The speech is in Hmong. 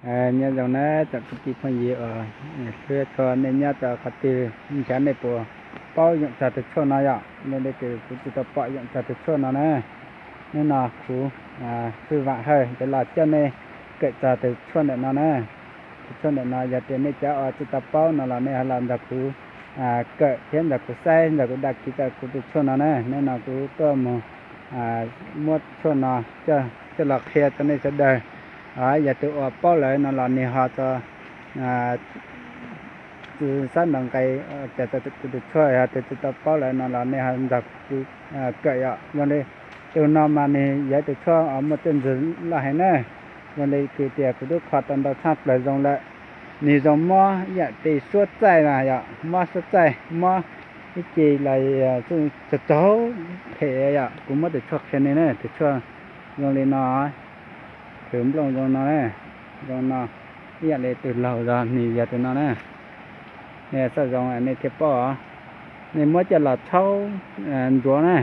Nyob zoo na tsoom kwv tij phooj ywg uas hlub tshua, nej nyob rau qhov twg, nrhiav nej puas paub yoom txog tus tshuaj no yom? Yog li ces kuv tsis tau pom yoom txog tus tshuaj no na. Hnub no kuv Hwj Vam Hawj yuav los coj nej kawm txog tus tshuaj ntawm no na. Tus tshuaj ntawm no yog tias nej cov uas tsis tau paub no los nej ho los nrog kuv kawm thiab nrog kuv saib, nrog kuv đăng ký tau kuv tus tshuaj no na. Hnub no kuv tuaj mus muab tshuaj no coj los qhia rau nej sawv daws. Yog tus uas paub lawm no los nws ho tso xab nraud nqes tias kuv tus tshuaj, yog tus tsis tau paub lawm no los nej ho nrog kuv kawm yom. Zoo li tus no mas nws yog tus tshuaj uas muaj txiaj ntsig loj heev na. Zoo li kwv tias kuv twb kho tau ntau tshaj plaws zoo lawm. Nws zoo mob ib yam li suab txaij na yom, mob suab txaij, mob ib ce los tsaug tsaug phem yom. Kuv muab tus tshuaj qhia nej na, tus tshuaj zoo li no, khwv nplooj zoo no na, zoo no, ib yam li tus laug zog nws yog tus no na. Nej xav zoo nej thiaj paub os. Nej muab coj los tshaub ntsuav na,